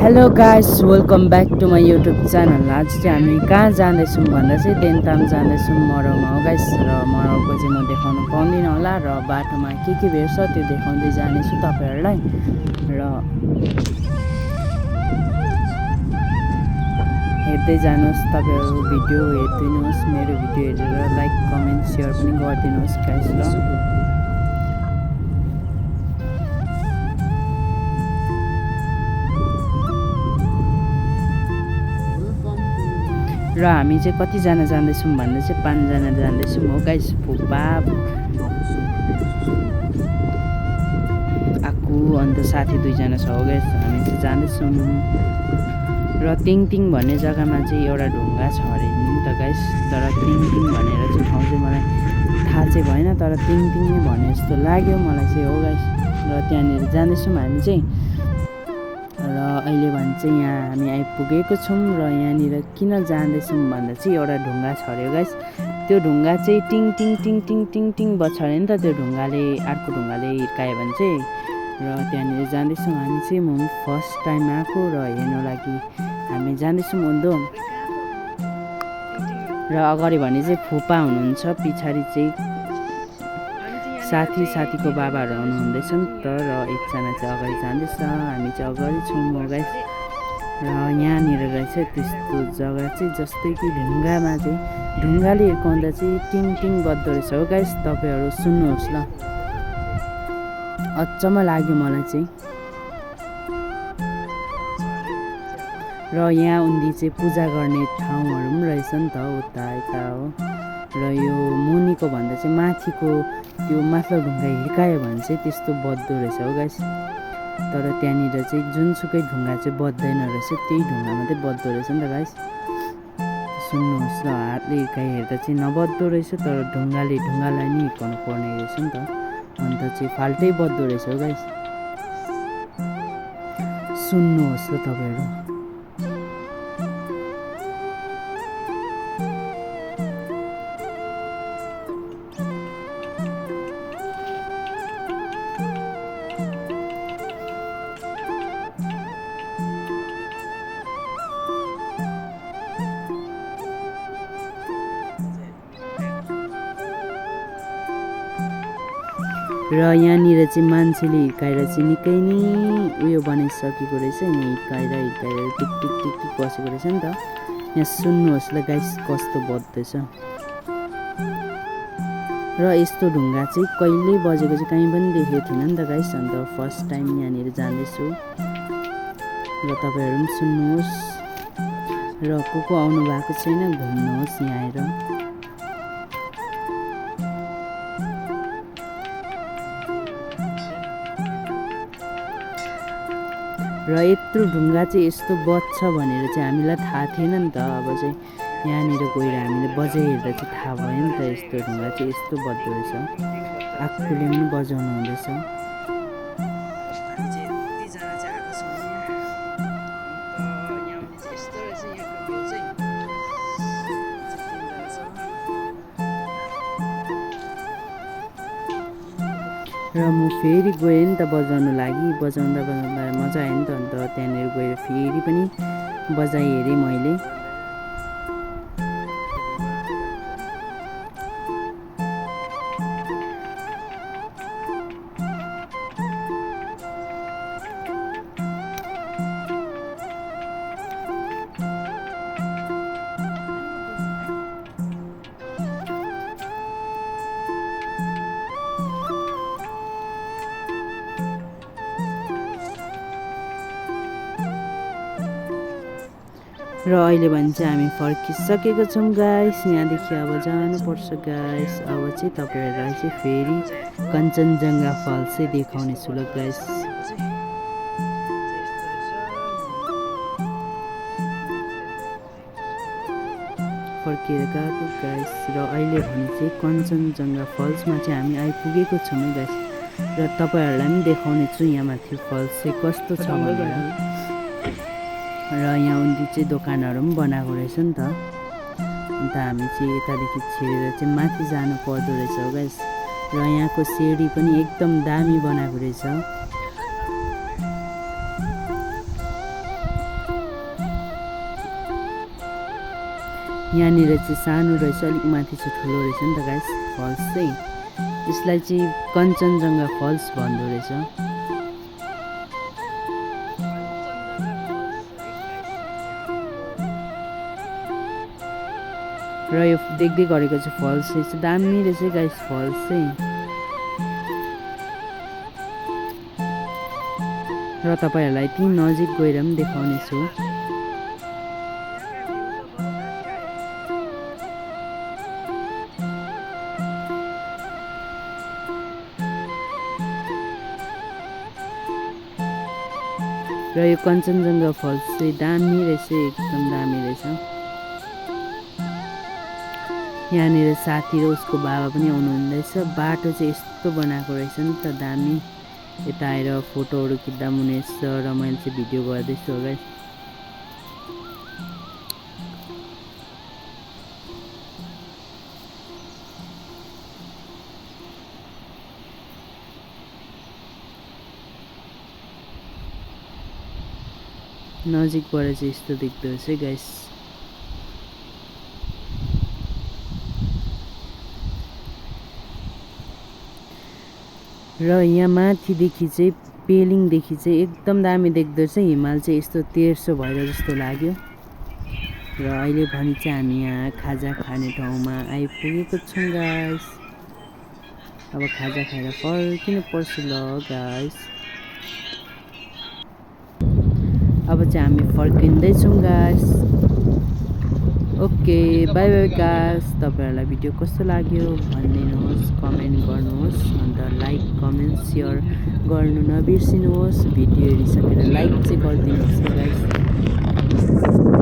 Hello guys, welcome back to my YouTube channel. आज चाहिँ हामी कहाँ जाँदैछौँ भन्दा चाहिँ देन्ताम जाँदैछौँ मरौमा हो गाइस। र मरौको चाहिँ म देखाउनु पाउँदिनँ होला र बाटोमा के भेट्छ त्यो देखाउँदै जानेछु तपाईँहरूलाई। र हेर्दै जानुहोस्, तपाईँहरू भिडियो हेरिदिनुहोस्, मेरो भिडियो हेरेर लाइक कमेन्ट सेयर पनि गरिदिनुहोस् गाइस। र हामी चाहिँ कतिजना जाँदैछौँ भन्दा चाहिँ 5 जना जाँदैछौँ हो गाइस। फुपा आकु अन्त साथी 2 जना छ हो गाइस। हामी चाहिँ जाँदैछौँ र तिङतिङ भन्ने जग्गामा चाहिँ एउटा ढुङ्गा छ अरे नि त गाइस। तर तिङतिङ भनेर चाहिँ ठाउँ चाहिँ मलाई थाहा चाहिँ भएन, तर तिङतिङ नै भने जस्तो लाग्यो मलाई चाहिँ हो गाइस। र त्यहाँनिर जाँदैछौँ हामी चाहिँ। र अहिले भने चाहिँ यहाँ हामी आइपुगेको छौँ। र यहाँनिर किन जाँदैछौँ भन्दा चाहिँ एउटा ढुङ्गा छ अरे गाइस। त्यो ढुङ्गा चाहिँ टिङ टिङ टिङ टिङ टिङ टिङ बज्छ अरे नि त। त्यो ढुङ्गाले अर्को ढुङ्गाले हिर्कायो भने चाहिँ। र त्यहाँनिर जाँदैछौँ हामी चाहिँ। म फर्स्ट टाइम आएको र हेर्नु लागि हामी जाँदैछौँ उँधो। र अगाडि भने चाहिँ फुपा हुनुहुन्छ, पछाडि चाहिँ साथीको बाबाहरू आउनुहुँदैछ नि त। र एकजना चाहिँ अगाडि जाँदैछ, हामी चाहिँ अगाडि छौँ हो गाइस। र यहाँनिर रहेछ त्यस्तो जग्गा चाहिँ जस्तै कि ढुङ्गामा चाहिँ ढुङ्गाले हिर्काउँदा चाहिँ टिङ टिङ बज्दो रहेछ हो गाइस। तपाईँहरू सुन्नुहोस् ल, अचम्म लाग्यो मलाई चाहिँ। र यहाँ उन्दी चाहिँ पूजा गर्ने ठाउँहरू पनि रहेछ नि त, उता यता हो। र यो मुनिको भन्दा चाहिँ माथिको त्यो माथिल्लो ढुङ्गा हिर्कायो भने चाहिँ त्यस्तो बज्दो रहेछ हो गाइस। तर त्यहाँनिर चाहिँ जुनसुकै ढुङ्गा चाहिँ बज्दैन रहेछ, त्यही ढुङ्गा मात्रै बज्दो रहेछ नि त गाइस। सुन्नुहोस् ल, हातले हिर्काइ हेर्दा चाहिँ नबज्दो रहेछ, तर ढुङ्गालाई नै हिर्काउनु पर्ने रहेछ नि त। अन्त चाहिँ फाल्टै बज्दो रहेछ हो गाइस। सुन्नुहोस् ल तपाईँहरू। र यहाँनिर चाहिँ मान्छेले हिर्काएर चाहिँ निकै नै उयो बनाइसकेको रहेछ। यहाँ हिर्काएर टिक टिक टिक टिक बसेको रहेछ नि त। यहाँ सुन्नुहोस् ल गाइस कस्तो बज्दैछ। र यस्तो ढुङ्गा चाहिँ कहिले बजेको चाहिँ कहीँ पनि देखेको थिएन नि त गाइस। अन्त फर्स्ट टाइम यहाँनिर जाँदैछु र तपाईँहरू पनि सुन्नुहोस्। र को आउनु भएको छैन घुम्नुहोस् यहाँ आएर। र यत्रो ढुङ्गा चाहिँ यस्तो बज्छ भनेर चाहिँ हामीलाई थाहा थिएन नि त। अब चाहिँ यहाँनिर गएर हामीले बजाइहेर्दा चाहिँ थाहा भयो नि त, यस्तो ढुङ्गा चाहिँ यस्तो बज्दो रहेछ। आफूले पनि बजाउनु हुँदैछ। र म फेरि गएँ नि त बजाउनु लागि। बजाउँदा मजा आयो नि त। अन्त त्यहाँनिर गएर फेरि पनि बजाइहेरेँ मैले। र अहिले भने चाहिँ हामी फर्किसकेको छौँ गाइस। यहाँदेखि अब जानुपर्छ गाइस। अब चाहिँ तपाईँहरूलाई चाहिँ फेरि कञ्चनजङ्घा फल्स चाहिँ देखाउने छु ल गाइस। फर्किएर गएको गाइस। र अहिले भने चाहिँ कञ्चनजङ्घा फल्समा चाहिँ हामी आइपुगेको छौँ है गाइस। र तपाईँहरूलाई पनि देखाउने छु यहाँ माथि फल्स चाहिँ कस्तो छ भनेर। र यहाँ उन्दी चाहिँ दोकानहरू पनि बनाएको रहेछ नि त। अन्त हामी चाहिँ यतादेखि छिरेर चाहिँ माथि जानु पर्दो रहेछ हो गाइस। र यहाँको सिँढी पनि एकदम दामी बनाएको रहेछ। यहाँनिर चाहिँ सानो रहेछ, अलिक माथि चाहिँ ठुलो रहेछ नि त गाइस फल्स चाहिँ। यसलाई चाहिँ कञ्चनजङ्घा फल्स भन्दो रहेछ। र यो देख्दै गरेको चाहिँ फल्स चाहिँ दामी रहेछ गाइस फल्स चाहिँ। र तपाईँहरूलाई ती नजिक गएर पनि देखाउने छु। र यो कञ्चनजङ्घा फल्स चाहिँ दामी रहेछ, एकदम दामी रहेछ। यहाँनिर साथी र उसको बाबा पनि आउनुहुँदैछ। बाटो चाहिँ यस्तो बनाएको रहेछ नि त दामी। यता आएर फोटोहरू खिच्दा पनि हुनेछ र मैले चाहिँ भिडियो गर्दैछु गाइस। नजिकबाट चाहिँ यस्तो देख्दो रहेछ गाइस। र यहाँ माथिदेखि चाहिँ पेलिङदेखि चाहिँ एकदम दामी देख्दो रहेछ। हिमाल चाहिँ यस्तो तेर्सो भएर जस्तो लाग्यो। र अहिले भने चाहिँ हामी यहाँ खाजा खाने ठाउँमा आइपुगेको छौँ गाइस। अब खाजा खाएर फर्किनु पर्छ ल गाइस। अब चाहिँ हामी फर्किँदैछौँ guys. Okay bye bye guys. तपाईँहरूलाई भिडियो कस्तो लाग्यो भनिदिनुहोस्, कमेन्ट गर्नुहोस्। अन्त लाइक कमेन्ट सेयर गर्नु नबिर्सिनुहोस्। भिडियो हेरिसकेर लाइक चाहिँ गरिदिनुहोस् गाइस।